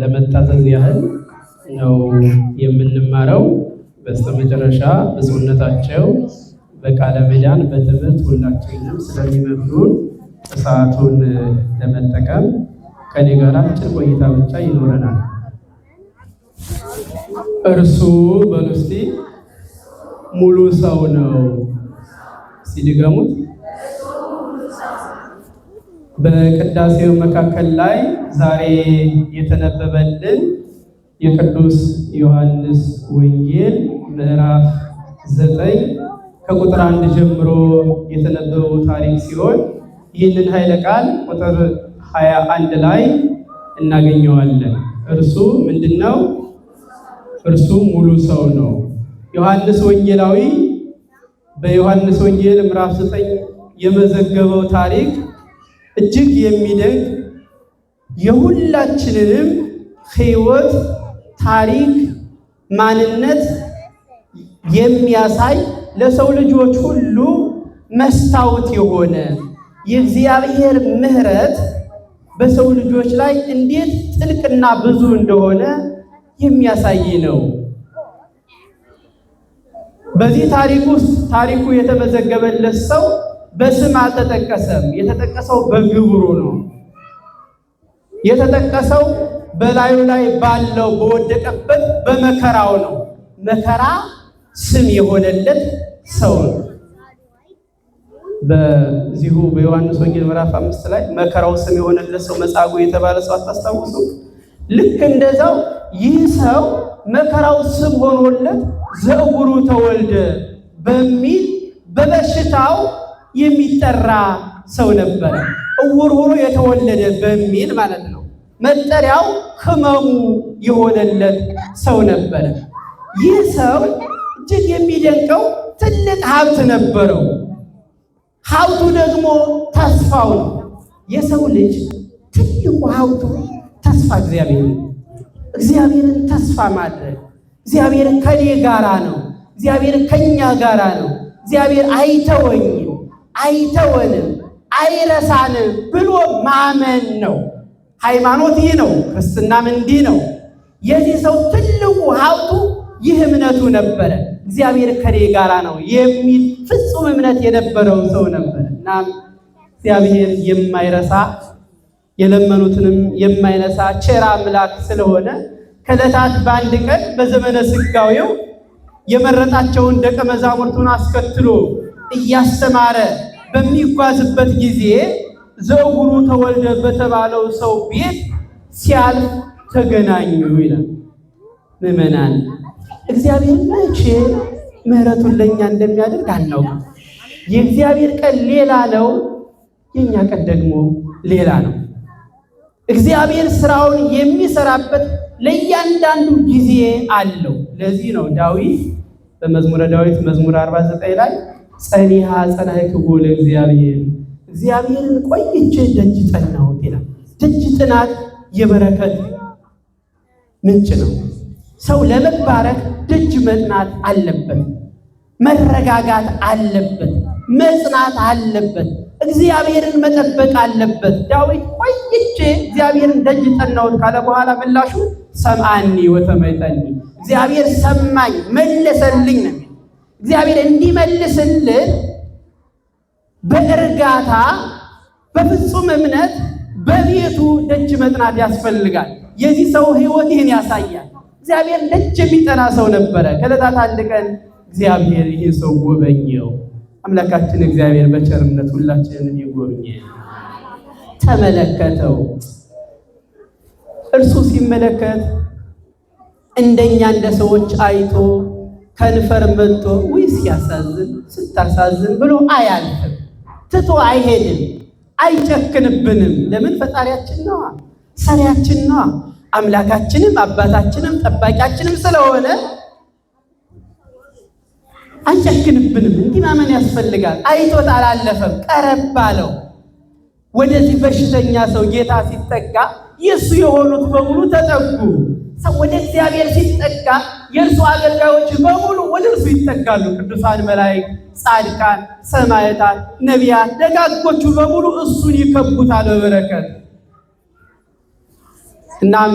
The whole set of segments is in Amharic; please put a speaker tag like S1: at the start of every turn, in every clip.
S1: ለመታዘዝ ያህል ነው የምንማረው። በስተመጨረሻ ብፁዕነታቸው በቃለ ምዕዳን በትምህርት ሁላችንንም ስለሚመክሩን ሰዓቱን ለመጠቀም ከኔ ጋር አጭር ቆይታ ብቻ ይኖረናል። እርሱ በሉ እስቲ ሙሉ ሰው ነው። ሲድገሙት በቅዳሴው መካከል ላይ ዛሬ የተነበበልን የቅዱስ ዮሐንስ ወንጌል ምዕራፍ 9 ከቁጥር 1 ጀምሮ የተነበበው ታሪክ ሲሆን ይህንን ኃይለ ቃል ቁጥር 21 ላይ እናገኘዋለን። እርሱ ምንድነው? እርሱ ሙሉ ሰው ነው። ዮሐንስ ወንጌላዊ በዮሐንስ ወንጌል ምዕራፍ 9 የመዘገበው ታሪክ እጅግ የሚደንቅ የሁላችንንም ሕይወት ታሪክ ማንነት የሚያሳይ ለሰው ልጆች ሁሉ መስታወት የሆነ የእግዚአብሔር ምሕረት በሰው ልጆች ላይ እንዴት ጥልቅና ብዙ እንደሆነ የሚያሳይ ነው። በዚህ ታሪክ ውስጥ ታሪኩ የተመዘገበለት ሰው በስም አልተጠቀሰም። የተጠቀሰው በግብሩ ነው። የተጠቀሰው በላዩ ላይ ባለው በወደቀበት በመከራው ነው። መከራ ስም የሆነለት ሰው ነው። በዚሁ በዮሐንስ ወንጌል ምዕራፍ 5 ላይ መከራው ስም የሆነለት ሰው መጻጉዕ የተባለ ሰው አታስታውሱ? ልክ እንደዛው ይህ ሰው መከራው ስም ሆኖለት ዘእውሩ ተወልደ በሚል በበሽታው የሚጠራ ሰው ነበረ። እውር ሆኖ የተወለደ በሚል ማለት ነው። መጠሪያው ሕመሙ የሆነለት ሰው ነበረ። ይህ ሰው እጅግ የሚደንቀው ትልቅ ሀብት ነበረው። ሀብቱ ደግሞ ተስፋው ነው። የሰው ልጅ ትልቁ ሀብቱ ተስፋ እግዚአብሔር ነው። እግዚአብሔርን ተስፋ ማድረግ፣ እግዚአብሔር ከኔ ጋራ ነው፣ እግዚአብሔር ከኛ ጋራ ነው፣ እግዚአብሔር አይተወኝም፣ አይተወንም፣ አይረሳንም ብሎ ማመን ነው። ሃይማኖት ይህ ነው። ክርስትናም እንዲህ ነው። የዚህ ሰው ትልቁ ሀብቱ ይህ እምነቱ ነበረ። እግዚአብሔር ከኔ ጋራ ነው የሚል ፍጹም እምነት የነበረው ሰው ነበረ። እናም እግዚአብሔር የማይረሳ የለመኑትንም የማይነሳ ቸር አምላክ ስለሆነ ከዕለታት በአንድ ቀን በዘመነ ስጋዌው የመረጣቸውን ደቀ መዛሙርቱን አስከትሎ እያስተማረ በሚጓዝበት ጊዜ ዘእውሩ ተወልደ በተባለው ሰው ቤት ሲያልፍ ተገናኙ ይላል። ምዕመናን፣ እግዚአብሔር መቼ ምሕረቱን ለእኛ እንደሚያደርግ አናውቅም። የእግዚአብሔር ቀን ሌላ ነው፣ የእኛ ቀን ደግሞ ሌላ ነው። እግዚአብሔር ስራውን የሚሰራበት ለእያንዳንዱ ጊዜ አለው። ለዚህ ነው ዳዊት በመዝሙረ ዳዊት መዝሙር 49 ላይ ጸኒሃ ጸናሕክዎ ለእግዚአብሔር፣ እግዚአብሔርን ቆይቼ ደጅ ጠናሁት ይላል። ደጅ ጥናት የበረከት ምንጭ ነው። ሰው ለመባረክ ደጅ መጥናት አለበት፣ መረጋጋት አለበት፣ መጽናት አለበት፣ እግዚአብሔርን መጠበቅ አለበት። ዳዊት ቆይቼ እግዚአብሔርን ደጅ ጠናሁት ካለ በኋላ ምላሹ ሰምዓኒ ወተመይጠኒ፣ እግዚአብሔር ሰማኝ መለሰልኝ ነው። እግዚአብሔር እንዲመልስልን በእርጋታ በፍጹም እምነት በቤቱ ደጅ መጥናት ያስፈልጋል። የዚህ ሰው ሕይወት ይህን ያሳያል። እግዚአብሔር ደጅ የሚጠና ሰው ነበረ። ከዕለታት አንድ ቀን እግዚአብሔር ይህን ሰው ጎበኘው። አምላካችን እግዚአብሔር በቸርነት ሁላችንንም ይጎብኘ። ተመለከተው። እርሱ ሲመለከት እንደኛ እንደ ሰዎች አይቶ ከንፈር መጥቶ ውይ ሲያሳዝን ስታሳዝን ብሎ አያልፍም። ትቶ አይሄድም፣ አይጨክንብንም። ለምን? ፈጣሪያችን ነዋ፣ ሰሪያችን ነዋ፣ አምላካችንም አባታችንም ጠባቂያችንም ስለሆነ አይጨክንብንም። እንዲህ ማመን ያስፈልጋል። አይቶት አላለፈም፣ ቀረብ አለው። ወደዚህ በሽተኛ ሰው ጌታ ሲጠጋ የእሱ የሆኑት በሙሉ ተጠጉ። ሰው ወደ እግዚአብሔር ሲጠጋ የእርሱ አገልጋዮች በሙሉ ወደ እርሱ ይጠጋሉ። ቅዱሳን መላእክት፣ ጻድቃን፣ ሰማዕታት፣ ነቢያት፣ ደጋጎቹ በሙሉ እሱን ይከቡታል በበረከት። እናም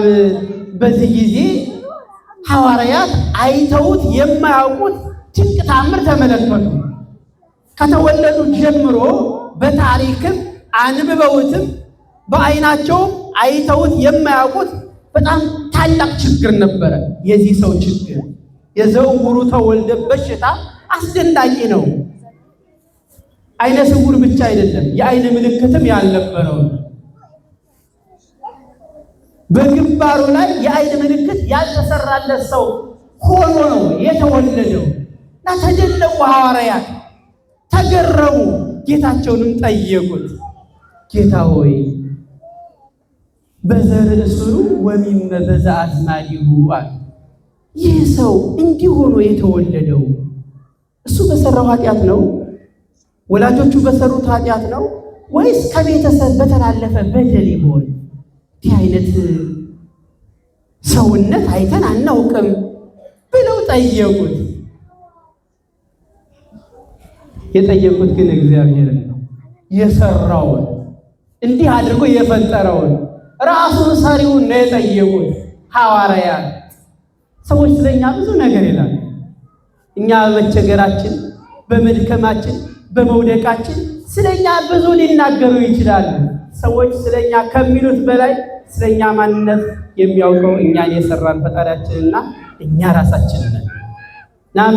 S1: በዚህ ጊዜ ሐዋርያት አይተውት የማያውቁት ድንቅ ታምር ተመለከቱ። ከተወለዱ ጀምሮ በታሪክም አንብበውትም በዓይናቸውም አይተውት የማያውቁት በጣም ታላቅ ችግር ነበረ። የዚህ ሰው ችግር የዘውሩ ተወልደ በሽታ አስደናቂ ነው። ዓይነ ስውር ብቻ አይደለም፣ የዓይን ምልክትም ያልነበረው በግንባሩ ላይ የዓይን ምልክት ያልተሰራለት ሰው ሆኖ ነው የተወለደው እና ተደነቁ ሐዋርያት፣ ተገረሙ። ጌታቸውንም ጠየቁት፣ ጌታ ሆይ በዘርእስሩ ወሚመ በዘአዝማዲሁ አሉ። ይህ ሰው እንዲህ ሆኖ የተወለደው እሱ በሰራው ኃጢአት ነው? ወላጆቹ በሰሩት ኃጢአት ነው ወይስ ከቤተሰብ በተላለፈ በደል ይሆን? እንዲህ አይነት ሰውነት አይተን አናውቅም ብለው ጠየቁት። የጠየቁት ግን እግዚአብሔርን ነው፣ የሰራውን እንዲህ አድርጎ የፈጠረውን ራሱን ሰሪውን ነው የጠየቁት ሐዋርያት። ሰዎች ስለኛ ብዙ ነገር ይላሉ። እኛ በመቸገራችን፣ በመድከማችን፣ በመውደቃችን ስለኛ ብዙ ሊናገሩ ይችላሉ። ሰዎች ስለኛ ከሚሉት በላይ ስለኛ ማንነት የሚያውቀው እኛን የሰራን ፈጣሪያችንና እኛ ራሳችን ነን። እናም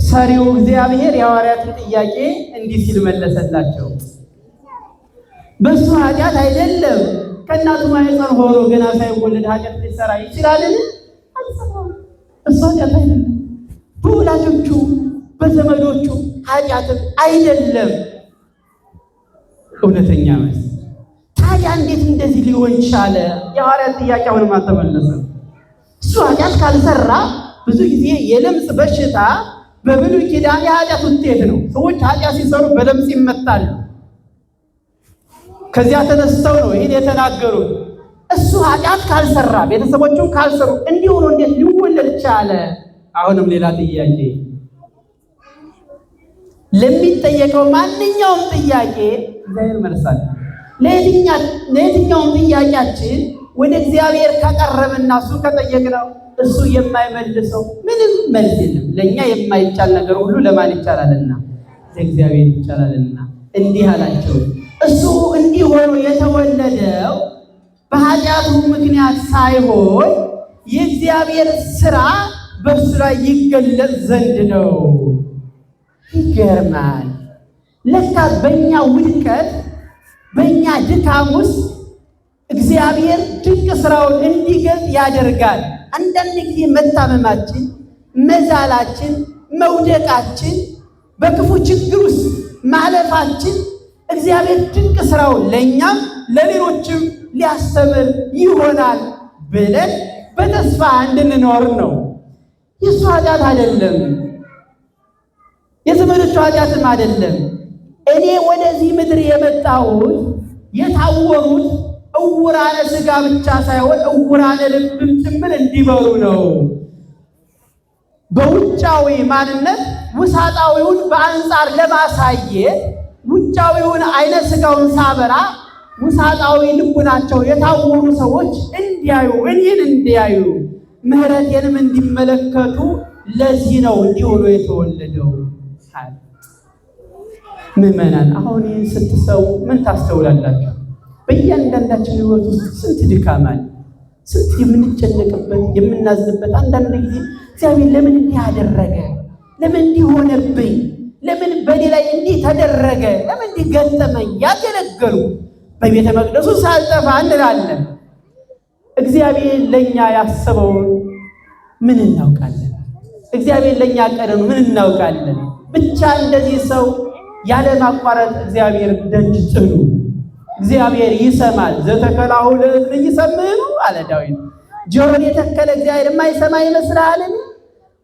S1: ሰሪው እግዚአብሔር የሐዋርያትን ጥያቄ እንዲህ ሲል መለሰላቸው። በእሱ ኃጢአት አይደለም፣ ከእናቱ ማኅፀን ሆኖ ገና ሳይወለድ ኃጢአት ሊሰራ ይችላልን? አልሰራም። እሱ ኃጢአት አይደለም፣ በወላጆቹ በዘመዶቹ ኃጢአትም አይደለም። እውነተኛ መልስ። ታዲያ እንዴት እንደዚህ ሊሆን ቻለ? የሐዋርያት ጥያቄ አሁንም አልተመለሰም። እሱ ኃጢአት ካልሰራ ብዙ ጊዜ የለምጽ በሽታ በብሉይ ኪዳን የኃጢአት ውጤት ነው። ሰዎች ኃጢአት ሲሰሩ በለምጽ ይመታሉ። ከዚያ ተነስተው ነው ይህን የተናገሩት። እሱ ኃጢአት ካልሰራ ቤተሰቦቹም ካልሰሩ እንዲህ ሆኖ እንዴት ሊወለድ ቻለ? አሁንም ሌላ ጥያቄ። ለሚጠየቀው ማንኛውም ጥያቄ እግዚአብሔር መልሳል። ለየትኛውም ጥያቄያችን ወደ እግዚአብሔር ከቀረብና እሱ ከጠየቅነው እሱ የማይመልሰው ምንም መልስ የለም። ለእኛ የማይቻል ነገር ሁሉ ለማን ይቻላልና? ለእግዚአብሔር ይቻላልና። እንዲህ አላቸው፣ እሱ እንዲህ ሆኖ የተወለደው በኃጢአቱ ምክንያት ሳይሆን የእግዚአብሔር ሥራ በእሱ ላይ ይገለጽ ዘንድ ነው። ይገርማል። ለካ በእኛ ውድቀት በእኛ ድካም ውስጥ እግዚአብሔር ድንቅ ስራውን እንዲገልጽ ያደርጋል። አንዳንድ ጊዜ መታመማችን፣ መዛላችን፣ መውደቃችን፣ በክፉ ችግር ውስጥ ማለፋችን እግዚአብሔር ድንቅ ስራውን ለእኛም ለሌሎችም ሊያስተምር ይሆናል ብለን በተስፋ እንድንኖር ነው። የእሱ ኃጢአት አይደለም፣ የዘመዶቹ ኃጢአትም አይደለም። እኔ ወደዚህ ምድር የመጣሁት የታወሩት እውራነ ሥጋ ብቻ ሳይሆን እውራነ ልብም ጭምር እንዲበሩ ነው። በውጫዊ ማንነት ውሳጣዊውን በአንጻር ለማሳየት ውጫዊውን አይነ ሥጋውን ሳበራ ውሳጣዊ ልቡናቸው የታወሩ ሰዎች እንዲያዩ እኔን እንዲያዩ ምሕረቴንም እንዲመለከቱ ለዚህ ነው እንዲህ ሆኖ የተወለደው። ምዕመናን አሁን ይህን ስትሰው ምን ታስተውላላችሁ? በእያንዳንዳችን ሕይወት ውስጥ ስንት ድካም አለ፣ ስንት የምንጨነቅበት የምናዝንበት። አንዳንድ ጊዜ እግዚአብሔር ለምን እንዲህ አደረገ፣ ለምን እንዲህ ሆነብኝ፣ ለምን በእኔ ላይ እንዲህ ተደረገ፣ ለምን እንዲህ ገጠመኝ፣ ያገለገሉ በቤተ መቅደሱ ሳልጠፋ እንላለን። እግዚአብሔር ለእኛ ያሰበውን ምን እናውቃለን? እግዚአብሔር ለእኛ ያቀደውን ምን እናውቃለን? ብቻ እንደዚህ ሰው ያለ ማቋረጥ እግዚአብሔር ደጅ ጥሉ። እግዚአብሔር ይሰማል። ዘተከላሁ ለሕዝብ ይሰምዑ አለ ዳዊት። ጆሮን የተከለ እግዚአብሔር የማይሰማ ይመስልሃልን?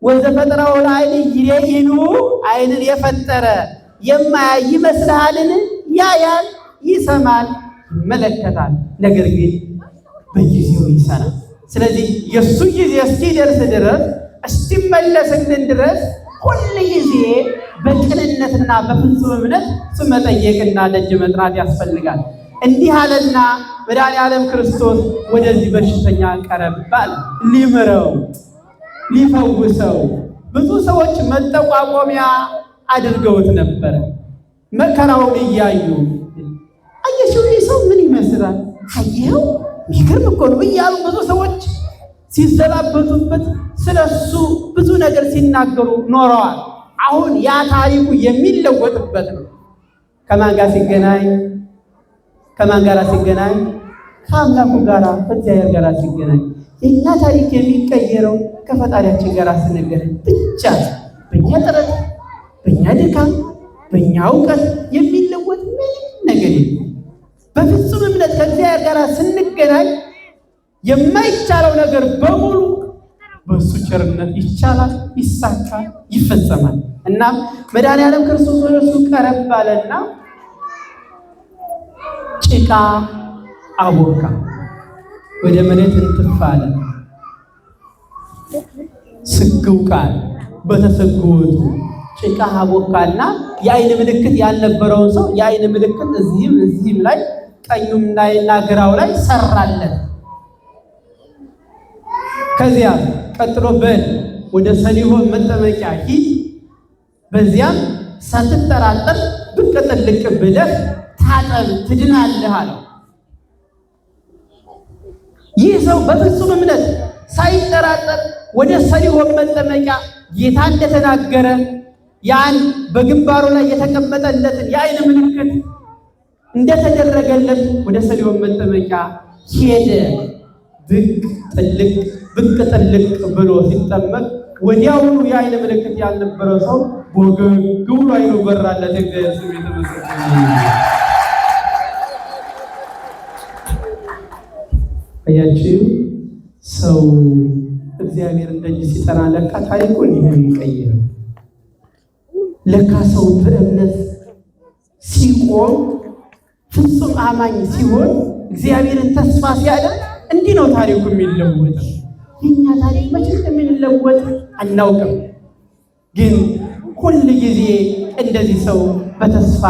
S1: ወዘፈጠረው ለዓይን ይሬይኑ፣ ዓይንን የፈጠረ የማያይ ይመስልሃልን? ያያል፣ ይሰማል፣ ይመለከታል። ነገር ግን በጊዜው ይሰራል። ስለዚህ የእሱ ጊዜ እስኪደርስ ድረስ እስኪመለስልን ድረስ ሁል ጊዜ በቅንነትና በፍጹም እምነት እሱ መጠየቅና ደጅ መጥራት ያስፈልጋል። እንዲህ አለና መድኃኔዓለም ክርስቶስ ወደዚህ በሽተኛ ቀረብ አለ፣ ሊምረው ሊፈውሰው። ብዙ ሰዎች መጠቋቆሚያ አድርገውት ነበረ። መከራውን እያዩ አየሽው፣ ይህ ሰው ምን ይመስላል? አየኸው፣ የሚገርም እኮ ነው እያሉ ብዙ ሰዎች ሲዘባበቱበት፣ ስለሱ ብዙ ነገር ሲናገሩ ኖረዋል። አሁን ያ ታሪኩ የሚለወጥበት ነው። ከማን ጋር ሲገናኝ? ከማን ጋር ሲገናኝ? ከአምላኩ ጋር፣ ከእግዚአብሔር ጋር ሲገናኝ። የእኛ ታሪክ የሚቀየረው ከፈጣሪያችን ጋር ስንገናኝ ብቻ። በእኛ ጥረት፣ በእኛ ድካም፣ በእኛ እውቀት የሚለወጥ ምንም ነገር የለም። በፍጹም እምነት ከእግዚአብሔር ጋር ስንገናኝ የማይቻለው ነገር በሙሉ በእሱ ቸርነት ይቻላል፣ ይሳካል፣ ይፈጸማል። እናም መድኃኔዓለም ክርስቶስ ወደ እሱ ቀረብ አለና ጭቃ አቦካ፣ ወደ መሬት እንትፍ አለ። ስግው ቃል በተሰግወቱ ጭቃ አቦካና የአይን ምልክት ያልነበረውን ሰው የአይን ምልክት እዚህም እዚህም ላይ ቀኙም ላይና ግራው ላይ ሰራለት። ከዚያ ቀጥሎ በል ወደ ሰሊሆም መጠመቂያ ሂድ፣ በዚያም ሳትጠራጠር ብቅ ጥልቅ ብለህ ታጠብ ትድናለህ አለው። ይህ ሰው በፍጹም እምነት ሳይጠራጠር ወደ ሰሊሆም መጠመቂያ ጌታ እንደተናገረ ያን በግንባሩ ላይ የተቀመጠለትን የአይን ምልክት እንደተደረገለት ወደ ሰሊሆም መጠመቂያ ሄደ። ብቅ ጥልቅ ብቅ ጥልቅ ብሎ ሲጠመቅ ወዲያውኑ የአይን ምልክት ያልነበረው ሰው ቦገግ ብሎ አይኑ በራለት። እግዚአብሔር ስም የተመሰገነ ይሁን። አያችሁ፣ ሰው እግዚአብሔር እንደጅ ሲጠራ ለካ ታሪኩ እንዲህ ነው የሚቀይረው። ለካ ሰው በእምነት ሲቆም፣ ፍጹም አማኝ ሲሆን፣ እግዚአብሔርን ተስፋ ሲያደርግ እንዲህ ነው ታሪኩ የሚለወጠው። የኛ ታሪክ መቼ እንደሚለወጥ አናውቅም፣ ግን ሁል ጊዜ እንደዚህ ሰው በተስፋ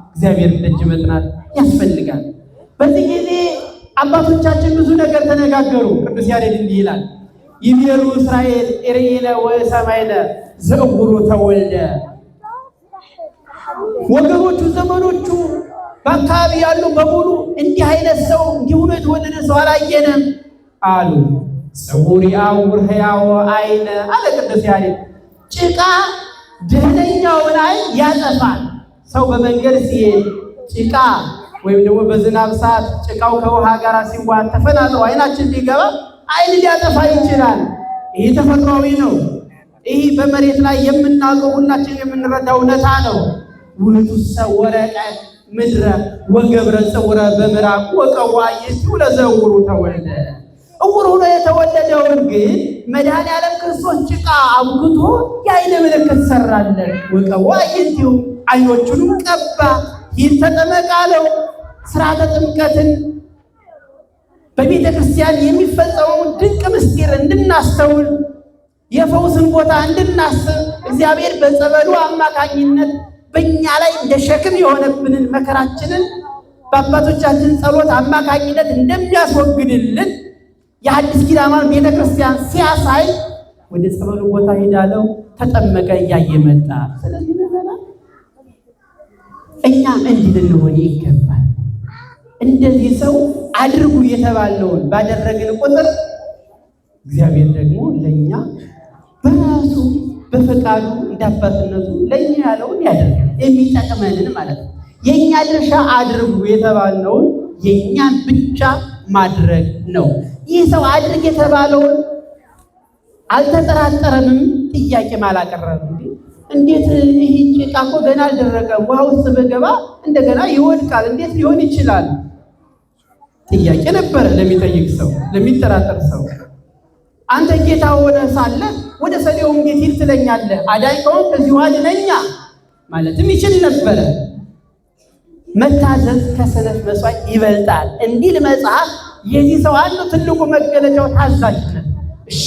S1: እግዚአብሔርን ደጅ መጥናት ያስፈልጋል። በዚህ ጊዜ አባቶቻችን ብዙ ነገር ተነጋገሩ። ቅዱስ ያሬድ እንዲህ ይላል፣ ይቤሉ እስራኤል ኢርኢነ ወሰማይነ ዘእውሩ ተወልደ። ወገኖቹ ዘመኖቹ በአካባቢ ያሉ በሙሉ እንዲህ አይነት ሰው፣ እንዲህ ሆኖ የተወለደ ሰው አላየንም አሉ። ጽውር ያውር ሕያው አይነ አለ ቅዱስ ያሬድ። ጭቃ ደህነኛውን ዓይን ያጠፋል። ሰው በመንገድ ሲሄድ ጭቃ ወይም ደግሞ በዝናብ ሰዓት ጭቃው ከውሃ ጋር ሲዋሃድ ተፈናጥሮ ዓይናችን ቢገባ ዓይን ሊያጠፋ ይችላል። ይህ ተፈጥሯዊ ነው። ይህ በመሬት ላይ የምናውቀው፣ ሁላችን የምንረዳው እውነታ ነው። ውእቱሰ ወረቀ ምድረ ወገብረ ጽውረ በምራቅ ወቀዋ ይእቲው ለዘእውሩ ተወልደ። እውር ሆኖ የተወለደውን ግን መድኃኔዓለም ክርስቶስ ጭቃ አቡክቶ የዓይን ምልክት ሰራለት። ወቀዋ ይእቲው፣ ዓይኖቹንም ቀባ። ሂድ ተጠመቅ አለው። ሥርዓተ ጥምቀትን በቤተ ክርስቲያን የሚፈጸመውን ድንቅ ምስጢር እንድናስተውል፣ የፈውስን ቦታ እንድናስብ፣ እግዚአብሔር በጸበሉ አማካኝነት በእኛ ላይ እንደ ሸክም የሆነብንን መከራችንን በአባቶቻችን ጸሎት አማካኝነት እንደሚያስወግድልን የሐዲስ ኪዳኗን ቤተ ክርስቲያን ሲያሳይ ወደ ጸበሉ ቦታ ሄዳለው፣ ተጠመቀ፣ እያየ መጣ። ስለዚህ ምዕመናን፣ እኛም እንዲህ ልንሆን ይገባል። እንደዚህ ሰው አድርጉ የተባለውን ባደረግን ቁጥር እግዚአብሔር ደግሞ ለእኛ በራሱ በፈቃዱ እንደ አባትነቱ ለእኛ ያለውን ያደርጋል፣ የሚጠቅመንን ማለት ነው። የእኛ ድርሻ አድርጉ የተባልነውን የእኛን ብቻ ማድረግ ነው። ይህ ሰው አድርግ የተባለውን አልተጠራጠረምም፣ ጥያቄም አላቀረብም። እንዴት ይህ ጭቃ እኮ ገና አልደረቀም፣ ውሃ ውስጥ በገባ እንደገና ይወድቃል፣ እንዴት ሊሆን ይችላል? ጥያቄ ነበረ ለሚጠይቅ ሰው፣ ለሚጠራጠር ሰው። አንተ ጌታ ሆነ ሳለ ወደ ሰሊሆም እንዴት ሂድ ትለኛለህ? አዳኝ ከሆንክ ከዚህ ውሃ አድነኛ ማለትም ይችል ነበረ። መታዘዝ ከሰነፍ መስዋዕት ይበልጣል እንዲል መጽሐፍ፣ የዚህ ሰው አንዱ ትልቁ መገለጫው ታዛዥነት እሺ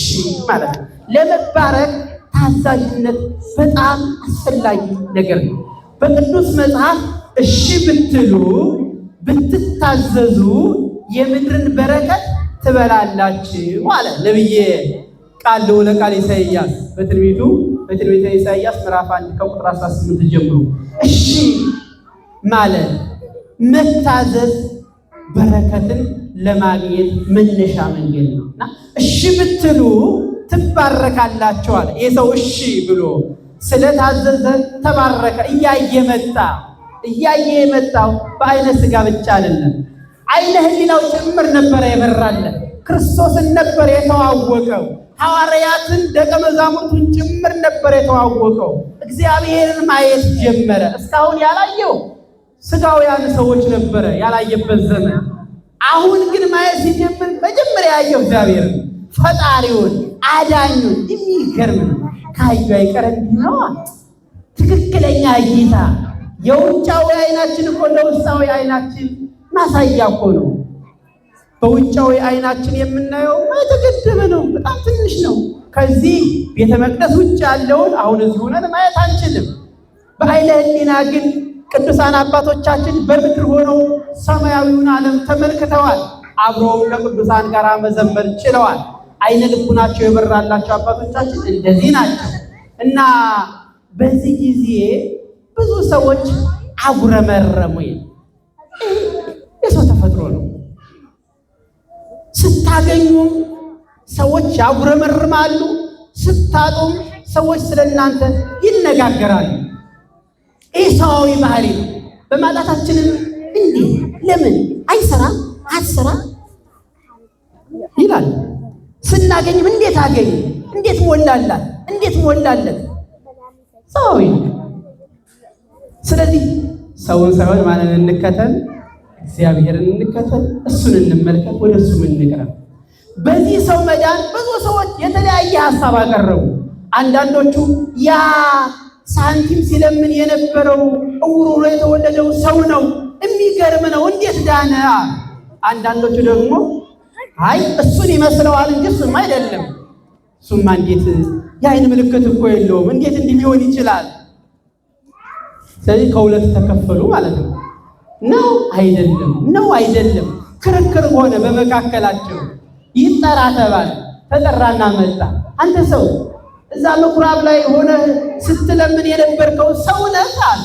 S1: ማለት ነው። ለመባረክ ታዛዥነት በጣም አስፈላጊ ነገር ነው። በቅዱስ መጽሐፍ እሺ ብትሉ፣ ብትታዘዙ የምድርን በረከት ትበላላችሁ አለ ነብየ ቃል ልዑለ ቃል ኢሳይያስ በትንቢቱ በትንቢተ ኢሳይያስ ምዕራፍ 1 ከቁጥር 18 ጀምሮ። እሺ ማለት መታዘዝ በረከትን ለማግኘት መነሻ መንገድ ነው እና እሺ ብትሉ ትባረካላችሁ አለ። ይህ ሰው እሺ ብሎ ስለታዘዘ ተባረከ። እያየ መጣ። እያየ የመጣው በአይነ ስጋ ብቻ አይደለም፣ አይነ ሕሊናው ጭምር ነበረ የበራለት። ክርስቶስን ነበር የተዋወቀው። ሐዋርያትን ደቀ መዛሙርቱን ጭምር ነበር የተዋወቀው። እግዚአብሔርን ማየት ጀመረ። እስካሁን ያላየው ስጋውያን ሰዎች ነበረ ያላየበት ዘመን። አሁን ግን ማየት ሲጀምር መጀመሪያ ያየው እግዚአብሔርን፣ ፈጣሪውን፣ አዳኙን። የሚገርም ነው። ካዩ አይቀር እንዲህ ነዋ። ትክክለኛ እይታ። የውጫዊ አይናችን እኮ ለውስጣዊ አይናችን ማሳያ እኮ ነው። በውጫዊ አይናችን የምናየው የተገደበ ነው፣ በጣም ትንሽ ነው። ከዚህ ቤተ መቅደስ ውጭ ያለውን አሁን እዚህ ሆነን ማየት አንችልም። በአይነ ሕሊና ግን ቅዱሳን አባቶቻችን በምድር ሆነው ሰማያዊውን ዓለም ተመልክተዋል። አብረው ከቅዱሳን ጋር መዘመር ችለዋል። አይነ ልቡናቸው የበራላቸው አባቶቻችን እንደዚህ ናቸው እና በዚህ ጊዜ ብዙ ሰዎች አጉረመረሙ። የሰው ተፈጥሮ ነው። ስታገኙም ሰዎች ያጉረመርማሉ፣ ስታጡም ሰዎች ስለ እናንተ ይነጋገራሉ። ይህ ሰዋዊ ባህሪ ነው። በማጣታችንም እንዲህ ለምን አይሰራም አትሰራ ይላል። ስናገኝም እንዴት አገኘ፣ እንዴት ሞላላት፣ እንዴት ሞላለት ሰዋዊ ነው። ስለዚህ ሰውን ሳይሆን ማንን እንከተል? እግዚአብሔርን እንከተል፣ እሱን እንመልከት፣ ወደ እሱም እንቅረብ። በዚህ ሰው መዳን ብዙ ሰዎች የተለያየ ሀሳብ አቀረቡ። አንዳንዶቹ ያ ሳንቲም ሲለምን የነበረው እውር ሆኖ የተወለደው ሰው ነው፣ የሚገርም ነው፣ እንዴት ዳነ? አንዳንዶቹ ደግሞ አይ እሱን ይመስለዋል እንጂ እሱማ አይደለም፣ እሱማ እንዴት የአይን ምልክት እኮ የለውም፣ እንዴት እንዲህ ሊሆን ይችላል? ስለዚህ ከሁለት ተከፈሉ ማለት ነው። ነው አይደለም፣ ነው አይደለም፣ ክርክር ሆነ በመካከላቸው። ይጠራ ተባለ። ተጠራና መጣ። አንተ ሰው እዛ ምኩራብ ላይ ሆነ ስትለምን የነበርከው ሰው ነህ አለ።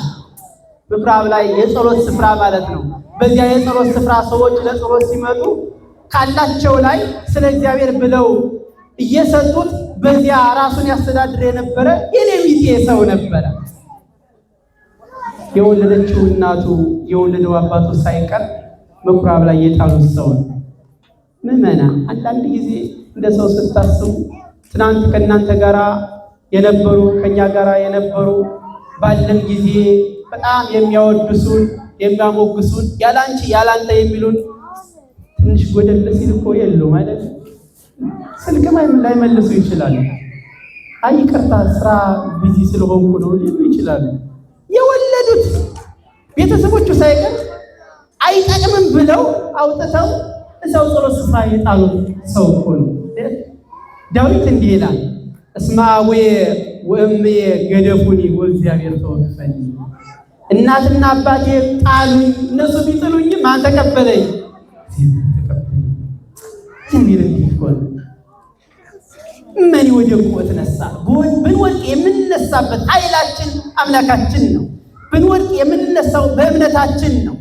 S1: ምኩራብ ላይ የጸሎት ስፍራ ማለት ነው። በዚያ የጸሎት ስፍራ ሰዎች ለጸሎት ሲመጡ ካላቸው ላይ ስለ እግዚአብሔር ብለው እየሰጡት በዚያ ራሱን ያስተዳድር የነበረ የኔ ቢጤ ሰው ነበረ። የወለደችው እናቱ የወለደው አባቱ ሳይቀር ምኩራብ ላይ የጣሉት ሰው ነው። ምዕመናን፣ አንዳንድ ጊዜ እንደ ሰው ስታስቡ ትናንት ከእናንተ ጋር የነበሩ ከኛ ጋር የነበሩ ባለን ጊዜ በጣም የሚያወድሱን የሚያሞግሱን ያላንቺ ያላንተ የሚሉን ትንሽ ጎደል ሲል እኮ የሉም አይደል? ስልክም ላይመልሱ ይችላሉ። አይ ይቅርታ ስራ busy ስለሆንኩ ነው ሊሉ ይችላሉ። የወለዱት ቤተሰቦቹ ሳይቀር አይጠቅምም ብለው አውጥተው እዛው ጸሎት ስፍራ የጣሉት ሰው እኮ ነው። ዳዊት እንዲህ ይላል፣ እስመ አቡየ ወእምየ ገደፉኒ ወእግዚአብሔር ተወክፈኒ። እናትና አባቴ ጣሉኝ፣ እነሱ ቢጥሉኝም ማን ተቀበለኝ? እግዚአብሔር እንዲህ እኮ ነው። እመኒ ወደቁ ወትነሣ። ብንወድቅ የምንነሳበት ኃይላችን አምላካችን ነው። ብንወድቅ የምንነሳው በእምነታችን ነው።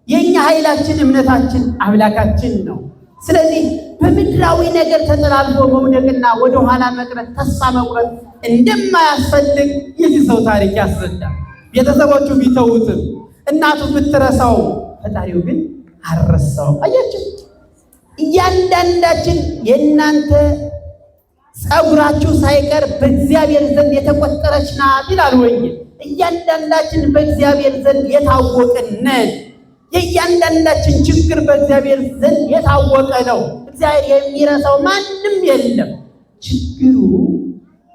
S1: የኛ ኃይላችን እምነታችን አምላካችን ነው። ስለዚህ በምድራዊ ነገር ተጠላልፎ መውደቅና ወደኋላ መቅረት ተስፋ መቁረጥ እንደማያስፈልግ የዚህ ሰው ታሪክ ያስረዳል። ቤተሰቦቹ ቢተዉትም እናቱ ብትረሳው ፈጣሪው ግን አልረሳውም። አያችሁ፣ እያንዳንዳችን የእናንተ ጸጉራችሁ ሳይቀር በእግዚአብሔር ዘንድ የተቆጠረች ናት ይላል ወንጌል። እያንዳንዳችን በእግዚአብሔር ዘንድ የታወቅን ነን። የእያንዳንዳችን ችግር በእግዚአብሔር ዘንድ የታወቀ ነው። እግዚአብሔር የሚረሳው ማንም የለም። ችግሩ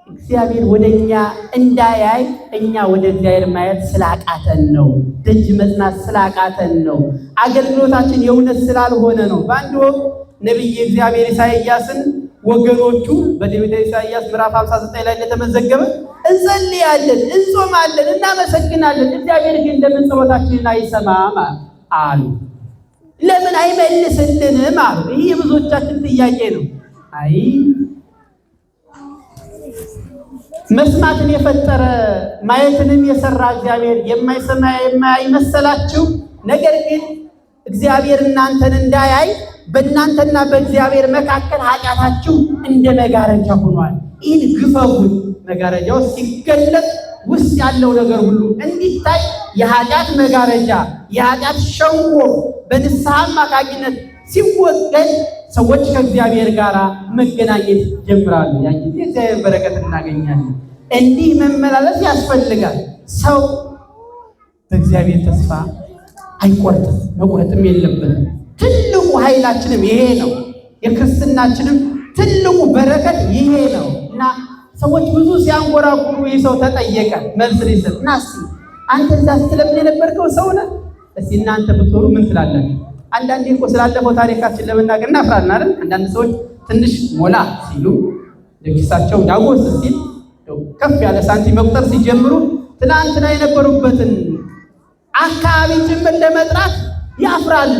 S1: እግዚአብሔር ወደኛ እንዳያይ እኛ ወደ እግዚአብሔር ማየት ስላቃተን ነው። ደጅ መጽናት ስላቃተን ነው። አገልግሎታችን የእውነት ስላልሆነ ነው። በአንድ ወቅት ነቢይ እግዚአብሔር ኢሳይያስን ወገኖቹ በትንቢተ ኢሳይያስ ምዕራፍ 59 ላይ እንደተመዘገበ እንጸልያለን፣ እንጾማለን፣ እናመሰግናለን፣ እግዚአብሔር ግን ለምን ጸሎታችንን አይሰማም አሉ። ለምን አይመልስልንም አሉ። ይህ የብዙዎቻችን ጥያቄ ነው። አይ መስማትን የፈጠረ ማየትንም የሰራ እግዚአብሔር የማይሰማ የማያይ መሰላችሁ? ነገር ግን እግዚአብሔር እናንተን እንዳያይ በእናንተና በእግዚአብሔር መካከል ኃጢአታችሁ እንደ መጋረጃ ሆኗል። ይህን ግፈፉት። መጋረጃው ሲገለጥ ውስጥ ያለው ነገር ሁሉ እንዲታይ የኃጢአት መጋረጃ የኃጢአት ሸንጎ በንስሐ አማካኝነት ሲወገድ ሰዎች ከእግዚአብሔር ጋር መገናኘት ይጀምራሉ። ያን ጊዜ እግዚአብሔር በረከት እናገኛለን። እንዲህ መመላለስ ያስፈልጋል። ሰው በእግዚአብሔር ተስፋ አይቆርጥም፣ መቁረጥም የለበትም። ትልቁ ኃይላችንም ይሄ ነው። የክርስትናችንም ትልቁ በረከት ይሄ ነው እና ሰዎች ብዙ ሲያንጎራጉሩ ይህ ሰው ተጠየቀ መልስ ሊሰጥ እና እስኪ አንተ እዛ ስትለምን የነበርከው ሰው ነህ፣ እስኪ እናንተ ብትሆኑ ምን ትላላችሁ? አንዳንዴ እኮ ስላለፈው ታሪካችን ለመናገር እናፍራለን አይደል? አንዳንድ ሰዎች ትንሽ ሞላ ሲሉ ኪሳቸው ዳጎስ ሲል ከፍ ያለ ሳንቲም መቁጠር ሲጀምሩ ትናንትና የነበሩበትን አካባቢ ጭምር ለመጥራት ያፍራሉ።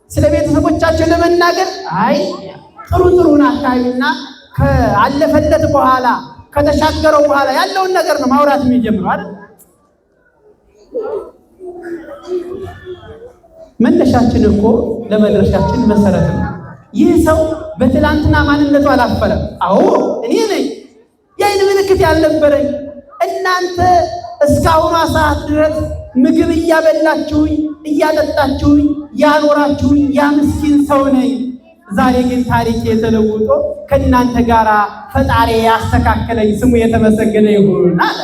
S1: ስለ ቤተሰቦቻቸው ለመናገር አይ ጥሩ ጥሩን አካባቢና ከአለፈለት በኋላ ከተሻገረው በኋላ ያለውን ነገር ነው ማውራት የሚጀምረው አይደል? መነሻችን እኮ ለመድረሻችን መሰረት ነው። ይህ ሰው በትላንትና ማንነቱ አላፈረም። አዎ እኔ ነኝ የዓይን ምልክት ያልነበረኝ፣ እናንተ እስካሁኗ ሰዓት ድረስ ምግብ እያበላችሁኝ እያጠጣችሁኝ ያኖራችሁኝ ያ ምስኪን ሰው ነኝ። ዛሬ ግን ታሪክ የተለውጦ ከእናንተ ጋር ፈጣሪ ያስተካከለኝ ስሙ የተመሰገነ ይሁን አለ።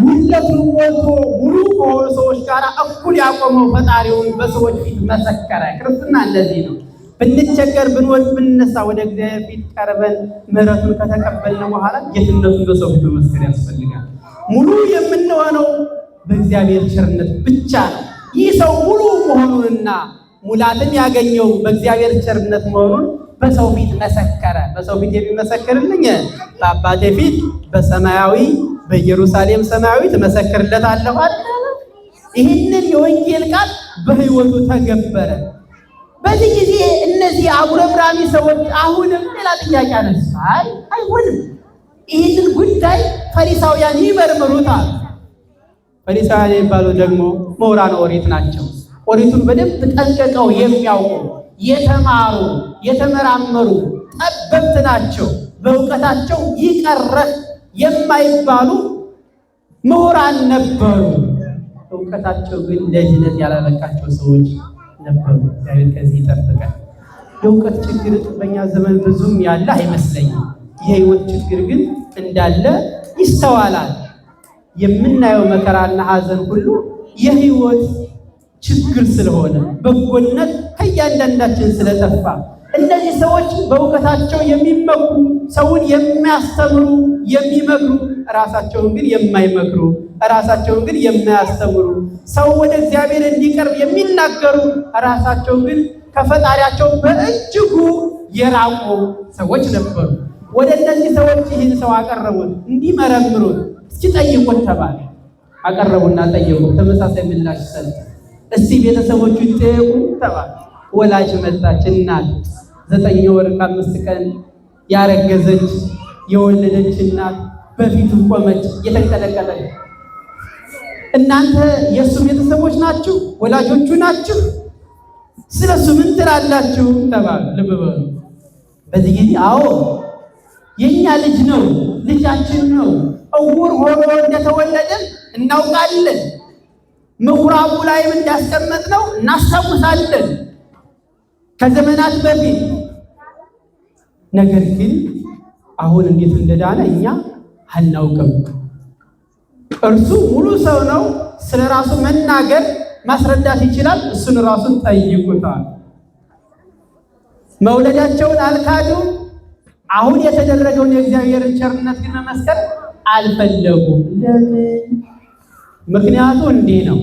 S1: ጉድለቱን ሞልቶ ሙሉ ከሆኑ ሰዎች ጋር እኩል ያቆመው ፈጣሪውን በሰዎች ፊት መሰከረ። ክርስትና እንደዚህ ነው። ብንቸገር፣ ብንወድቅ፣ ብንነሳ ወደ እግዚአብሔር ፊት ቀርበን ምሕረቱን ከተቀበልን በኋላ ጌትነቱን በሰው ፊት መመስከር ያስፈልጋል። ሙሉ የምንሆነው በእግዚአብሔር ቸርነት ብቻ ነው። ይህ ሰው ሙሉ መሆኑንና ሙላትን ያገኘው በእግዚአብሔር ቸርነት መሆኑን በሰው ፊት መሰከረ። በሰው ፊት የሚመሰክርልኝ በአባቴ ፊት በሰማያዊ በኢየሩሳሌም ሰማያዊ ትመሰክርለታለሁ አለ። ይህንን የወንጌል ቃል በሕይወቱ ተገበረ። በዚህ ጊዜ እነዚህ አጉረምራሚ ሰዎች አሁንም ሌላ ጥያቄ አነሱ። አይ አይሆንም፣ ይህንን ጉዳይ ፈሪሳውያን ይመርምሩታል። ፈሪሳውያን የሚባሉ ደግሞ ምሁራነ ኦሪት ናቸው። ኦሪቱን በደንብ ጠንቅቀው የሚያውቁ የተማሩ፣ የተመራመሩ ጠበብት ናቸው። በእውቀታቸው ይቀረህ የማይባሉ ምሁራን ነበሩ። እውቀታቸው ግን ለድነት ያላበቃቸው ሰዎች ነበሩ። እግዚአብሔር ከዚህ ይጠብቃል። የእውቀት ችግር በእኛ ዘመን ብዙም ያለ አይመስለኝም። የህይወት ችግር ግን እንዳለ ይስተዋላል። የምናየው መከራና ሐዘን ሁሉ የህይወት ችግር ስለሆነ በጎነት ከእያንዳንዳችን ስለጠፋ እነዚህ ሰዎች በእውቀታቸው የሚመኩ ሰውን የሚያስተምሩ የሚመክሩ፣ ራሳቸውን ግን የማይመክሩ፣ ራሳቸውን ግን የማያስተምሩ፣ ሰው ወደ እግዚአብሔር እንዲቀርብ የሚናገሩ፣ ራሳቸውን ግን ከፈጣሪያቸው በእጅጉ የራቁ ሰዎች ነበሩ። ወደ እነዚህ ሰዎች ይህን ሰው አቀረቡት፣ እንዲመረምሩት እስኪ ጠይቁት ተባለ። አቀረቡና ጠየቁት። ተመሳሳይ ምላሽ ሰጠ። እስቲ ቤተሰቦቹ ይጠየቁ ተባለ። ወላጅ መጣች። እናት 9 ወር ከ5 ቀን ያረገዘች የወለደች እናት በፊቱ ቆመች እየተንቀጠቀጠች። እናንተ የእሱ ቤተሰቦች ናችሁ፣ ወላጆቹ ናችሁ፣ ስለሱ ምን ትላላችሁ ተባሉ። ልብ በሉ። በዚህ ጊዜ አዎ የኛ ልጅ ነው፣ ልጃችን ነው፣ እውር ሆኖ እንደተወለደ እናውቃለን፣ ምኩራቡ ላይም እንዳስቀመጥነው እናስታውሳለን ከዘመናት በፊት። ነገር ግን አሁን እንዴት እንደዳነ እኛ አናውቅም። እርሱ ሙሉ ሰው ነው። ስለ ራሱ መናገር ማስረዳት ይችላል። እሱን ራሱን ጠይቁታል። መውለዳቸውን አልካዱም። አሁን የተደረገውን የእግዚአብሔርን ቸርነት ግን መመስከር አልፈለጉም። ለምን? ምክንያቱ እንዲህ ነው።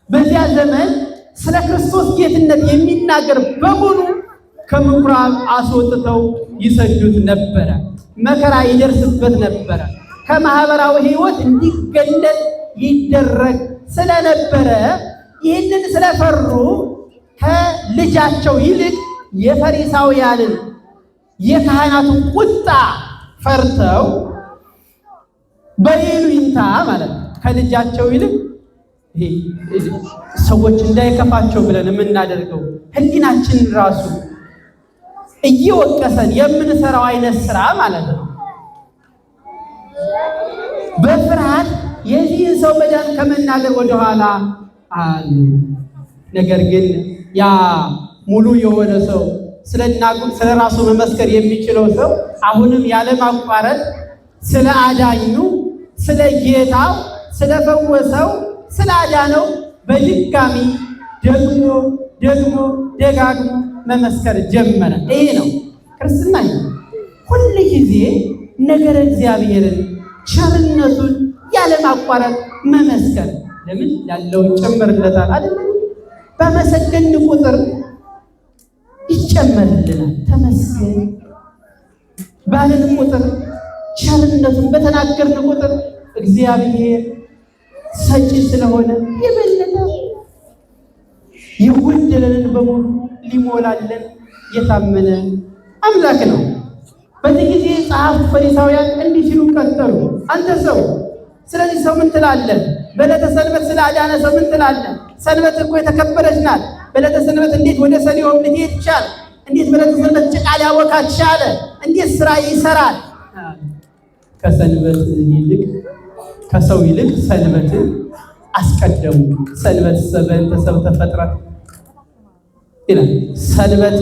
S1: በዚያ ዘመን ስለ ክርስቶስ ጌትነት የሚናገር በሙሉ ከምኩራብ አስወጥተው ይሰዱት ነበረ። መከራ ይደርስበት ነበረ። ከማህበራዊ ሕይወት እንዲገለል ይደረግ ስለነበረ ይህንን ስለፈሩ ከልጃቸው ይልቅ የፈሪሳውያንን የካህናቱን ቁጣ ፈርተው በይሉኝታ ማለት ነው፣ ከልጃቸው ይልቅ ሰዎች እንዳይከፋቸው ብለን የምናደርገው ሕሊናችንን ራሱ እየወቀሰን የምንሰራው አይነት ስራ ማለት ነው። በፍርሃት የዚህን ሰው መዳን ከመናገር ወደኋላ አሉ። ነገር ግን ያ ሙሉ የሆነ ሰው፣ ስለ ራሱ መመስከር የሚችለው ሰው አሁንም ያለማቋረጥ ስለ አዳኙ፣ ስለ ጌታው፣ ስለፈወሰው፣ ስለ አዳነው በድጋሚ ደግሞ ደግሞ ደጋግሞ መመስከር ጀመረ። ይሄ ነው ክርስትና። ሁል ጊዜ ነገረ እግዚአብሔርን ቸርነቱን ያለማቋረጥ መመስከር። ለምን ያለው ይጨመርለታል አይደል? በመሰገን ቁጥር ይጨመርልናል። ተመስገን ባልን ቁጥር፣ ቸርነቱን በተናገርን ቁጥር እግዚአብሔር ሰጪ ስለሆነ የበለጠ የጎደለንን በሙሉ ሊሞላለን የታመነ አምላክ ነው። በዚህ ጊዜ ጸሐፍት ፈሪሳውያን እንዲህ ሲሉ ቀጠሉ። አንተ ሰው፣ ስለዚህ ሰው ምን ትላለህ? በዕለተ ሰንበት ስለ አዳነ ሰው ምን ትላለህ? ሰንበት እኮ የተከበረች ናት። በዕለተ ሰንበት እንዴት ወደ ሰሊሆም ልትሄድ ቻለ? እንዴት በዕለተ ሰንበት ጭቃ ሊያቦካ ቻለ? እንዴት ስራ ይሰራል? ከሰንበት ይልቅ፣ ከሰው ይልቅ ሰንበትን አስቀደሙ። ሰንበት በእንተ ሰብእ ተፈጥረት ይላል። ሰንበት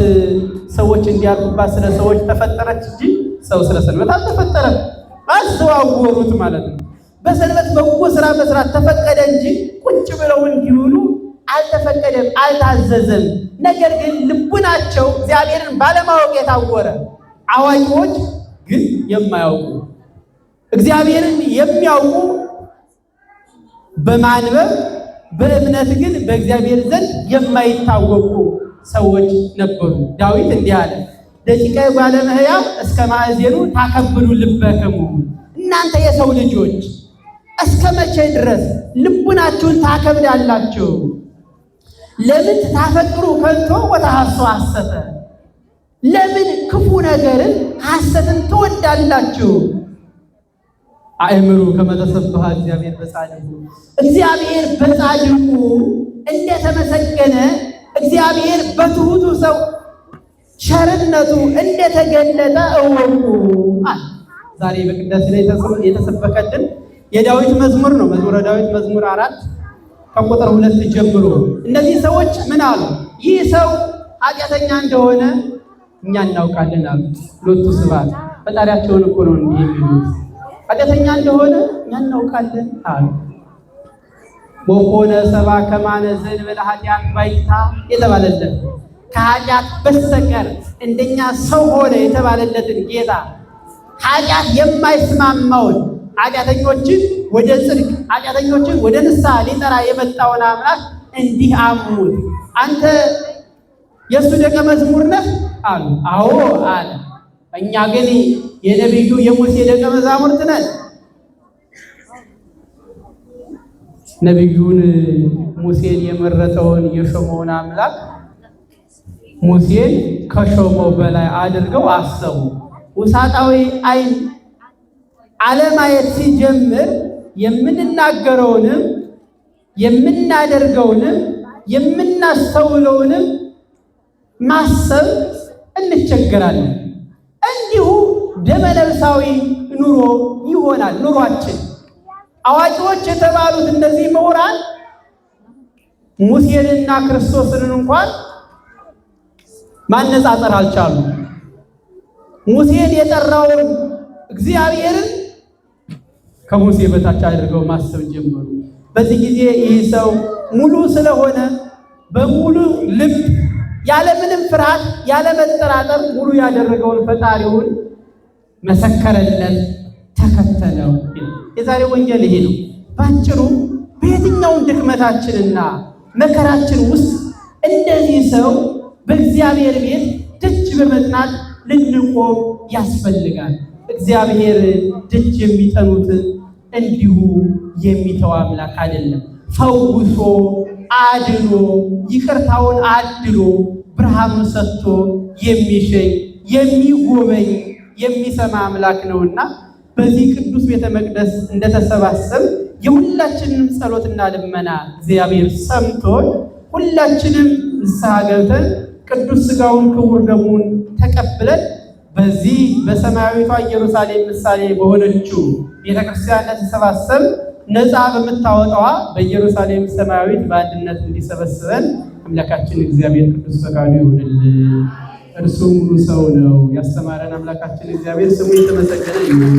S1: ሰዎች እንዲያርፉባት ስለ ሰዎች ተፈጠረች እንጂ ሰው ስለ ሰንበት አልተፈጠረም። አዘዋወሩት ማለት ነው። በሰንበት በጎ ስራ መስራት ተፈቀደ እንጂ ቁጭ ብለው እንዲውሉ አልተፈቀደም፣ አልታዘዘም። ነገር ግን ልቡናቸው እግዚአብሔርን ባለማወቅ የታወረ፣ አዋቂዎች ግን የማያውቁ፣ እግዚአብሔርን የሚያውቁ በማንበብ፣ በእምነት ግን በእግዚአብሔር ዘንድ የማይታወቁ ሰዎች ነበሩ። ዳዊት እንዲህ አለ፣ ደቂቀ እጓለ እመሕያው እስከ ማእዜኑ ታከብዱ ልበክሙ፣ እናንተ የሰው ልጆች እስከ መቼ ድረስ ልቡናችሁን ታከብዳላችሁ? ለምን ታፈቅሩ ከንቶ ወተሐሶ ሐሰተ፣ ለምን ክፉ ነገርን ሐሰትን ትወዳላችሁ? አእምሩ ከመ ተሰብሐ እግዚአብሔር በጻድቁ፣ እግዚአብሔር በጻድቁ እንደተመሰገነ፣ እግዚአብሔር በትሑቱ ሰው ቸርነቱ እንደተገለጠ እወቁ አለ። ዛሬ በቅዳሴ ላይ የተሰበከልን የዳዊት መዝሙር ነው። መዝሙረ ዳዊት መዝሙር 4 ከቁጥር 2 ጀምሮ። እነዚህ ሰዎች ምን አሉ? ይህ ሰው ኃጢአተኛ እንደሆነ እኛ እናውቃለን አሉ። ሎቱ ስብሐት። ፈጣሪያቸውን እኮ ነው እንዲህ የሚሉት። ኃጢአተኛ እንደሆነ እኛ እናውቃለን አሉ። ወኮነ ሰብአ ከማነ ዘእንበለ ኃጢአት ባይታ የተባለለት፣ ከኃጢአት በስተቀር እንደኛ ሰው ሆነ የተባለለትን ጌታ፣ ኃጢአት የማይስማማውን፣ ኃጢአተኞችን ወደ ጽድቅ፣ ኃጢአተኞችን ወደ ንስሐ ሊጠራ የመጣውን አምላክ እንዲህ አሙት። አንተ የእሱ ደቀ መዝሙር ነህ አሉ። አዎ አለ። እኛ ግን የነቢዩ የሙሴ ደቀ መዛሙርት ነን። ነቢዩን ሙሴን የመረጠውን የሾመውን አምላክ ሙሴን ከሾመው በላይ አድርገው አሰቡ። ውሳጣዊ ዓይን አለማየት ሲጀምር የምንናገረውንም የምናደርገውንም የምናስተውለውንም ማሰብ እንቸገራለን። እንዲሁ ደመነፍሳዊ ኑሮ ይሆናል ኑሯችን። አዋቂዎች የተባሉት እነዚህ ምሁራን ሙሴንና ክርስቶስን እንኳን ማነጻጸር አልቻሉም። ሙሴን የጠራውን እግዚአብሔርን ከሙሴ በታች አድርገው ማሰብ ጀመሩ። በዚህ ጊዜ ይህ ሰው ሙሉ ስለሆነ በሙሉ ልብ ያለምንም ፍርሃት ያለ መጠራጠር ሙሉ ያደረገውን ፈጣሪውን መሰከረለት፣ ተከተለው። የዛሬው ወንጌል ይሄ ነው። ባጭሩ በየትኛውም ድክመታችንና መከራችን ውስጥ እንደዚህ ሰው በእግዚአብሔር ቤት ደጅ በመጥናት ልንቆም ያስፈልጋል። እግዚአብሔር ደጅ የሚጠኑትን እንዲሁ የሚተው አምላክ አይደለም። ፈውሶ አድኖ ይቅርታውን አድሎ ብርሃኑን ሰጥቶ የሚሸኝ፣ የሚጎበኝ፣ የሚሰማ አምላክ ነውና በዚህ ቅዱስ ቤተ መቅደስ እንደተሰባሰብ የሁላችንንም ጸሎትና ልመና እግዚአብሔር ሰምቶን ሁላችንም ንስሐ ገብተን ቅዱስ ሥጋውን ክቡር ደሙን ተቀብለን በዚህ በሰማያዊቷ ኢየሩሳሌም ምሳሌ በሆነችው ቤተክርስቲያን ለተሰባሰብ ነፃ በምታወጣዋ በኢየሩሳሌም ሰማያዊት በአንድነት እንዲሰበስበን አምላካችን እግዚአብሔር ቅዱስ ፈቃዱ ይሁንልን። እርሱ ሙሉ ሰው ነው። ያስተማረን አምላካችን እግዚአብሔር ስሙ የተመሰገነ ይሁን።